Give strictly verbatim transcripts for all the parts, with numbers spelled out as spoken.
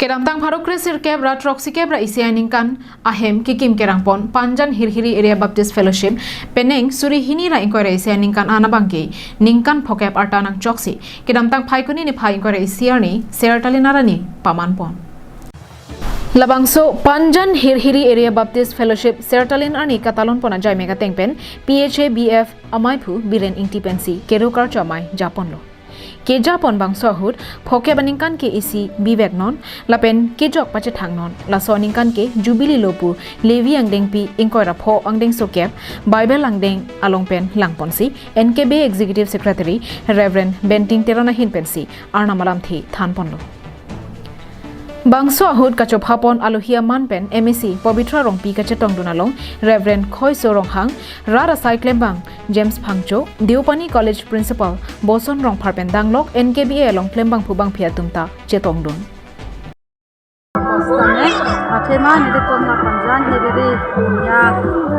Kedamtang pharo kresirkep ra throksikep ra isi aningkan ahem kekim kerangpon Panjan Hirhiri Area Baptist Fellowship penang suri hini ra ingkoi ra isi aningkan an abangke ningkan phokep arta nangchoksi kedamtang Phaikuni niphai ingkoi ra isi arni Sertalin arni pamanpon. Labangso Panjan Hirhiri Area Baptist Fellowship Sertalin arni katalonpon ajai mega tengpen P H A B F amaiphu Biren Ingti pensi keru karcho amei japonlo. Kejapon bangso ahut phokep aningkan ke isi biveknon lapen kejok pachethangnon. Laso aningkan ke Jubilee lo pu Levi angdengpi ingkoi ra pho angdengso kep Bible angdeng along pen langponsi N K B Executive Secretary Reverend Benting Teron ahin pensi Arnam alamthe thanponlo. Bangso ahut kachophapon alohi aman pen M A C Pabitra Rongpi kachetongdun along Reverend Khoiso Ronghang, rat asai klembang James Phangcho, Deopani College Principal Boson Rongphar pen danglok N K B A along klembangphu bangphi atum ta chetongdun. Bostame, athema nelitum la Panjan Hirhiri ya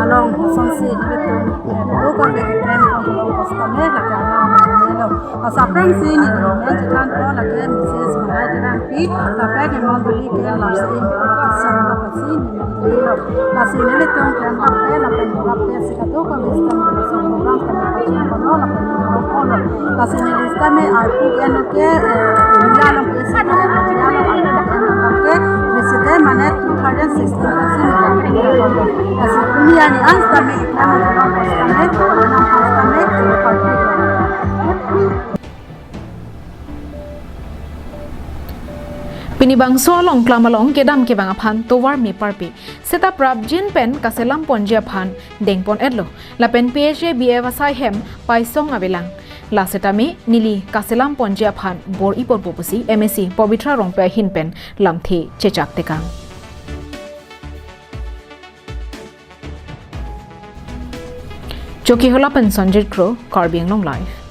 along hosonsi nelitum, eh, do kami pen along bostame lake along lo. Asaphrangsi nelimen chethanpo lake Missus Mangai Terangpi, lapen ne mondoli ke Larsi Production lo, pasi ne mondoli lo. Lasi nelitum klembang ke lapen dorap ke si kadokave sitame laso program kami pachun kono lapen nelitum olo. Lasi neli sitame arpu eno ke, eh, India along ke sitame India along arpu eno ke, sitame mane two thousand sixteen pasi nelitum olo. Lasi pini arni an sitame ikna mane along sitame, along sitame, party. Pini bangso along klam along kedam kevang aphan tovar me parpe. Seta prapjin pen kaselamponji aphan dengpon-etlo. Lapen P H A B F asai hem paisong avelang. La setame neli kaselamponji aphan bor-iponpo pusi M A C Pabitra Rongpi ahin pen lamthe chechak tekang. Chokihola pen Sanjit Kro, Karbi Anglong Live.